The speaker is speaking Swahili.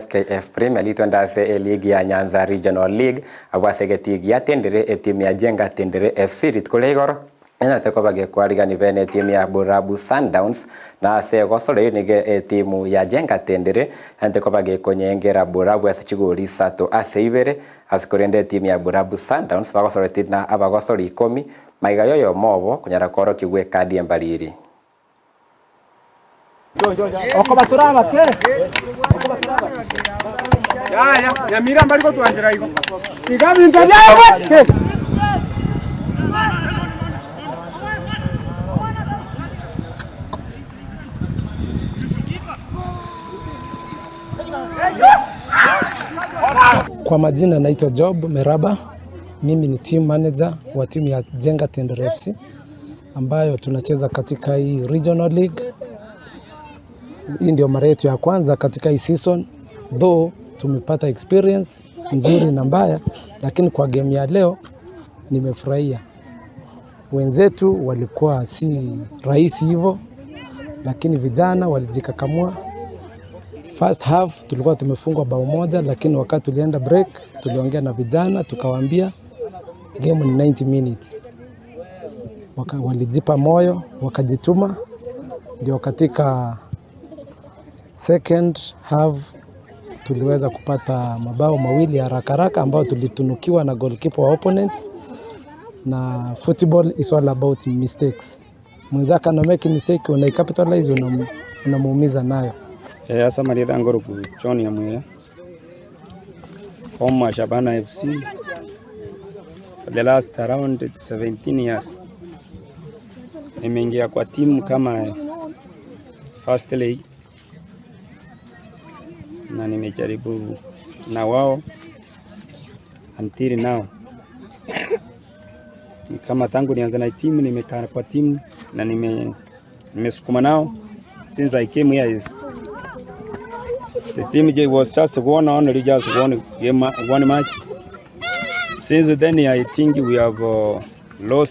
FKF Premier League twendase eligi ya Nyanza Regional League abwasegeti ya Tendere etimu ya Jenga Tendere FC ritkole igoro enate koba kwarigani bene timu ya Burabu Sundowns na ase gosore nige etimu ya Jenga Tendere ante koba konyengera Burabu ase chigori isato ase ibere ase korende timu ya Burabu Sundowns bagosore na abagosori 10 maiga yoyo mobo kunyara koro kigwe kadi embariri. Kwa majina naitwa Job Meraba. Mimi ni team manager wa timu ya Jenga Tendere FC ambayo tunacheza katika hii Regional League. Hii ndio mara yetu ya kwanza katika hii season, though tumepata experience nzuri na mbaya, lakini kwa game ya leo nimefurahia. Wenzetu walikuwa si rahisi hivyo, lakini vijana walijikakamua. First half tulikuwa tumefungwa bao moja, lakini wakati tulienda break tuliongea na vijana tukawaambia game ni 90 minutes. Walijipa moyo, wakajituma, ndio katika second half tuliweza kupata mabao mawili ya haraka haraka ambayo tulitunukiwa na goalkeeper wa opponents. Na football is all about mistakes. Mwenzako ana make mistake, unaicapitalize, unamuumiza nayo. Asa Marietha Ngoro kuchoni ya mwea former Shabana FC for the last around 17 years. Nimeingia kwa timu kama first league na nimejaribu na wao until now. Ni kama tangu nianze na timu nimekaa kwa timu na nimesukuma nao since I came here. Is the team was just one only just one game, one match. Since then I think we have lost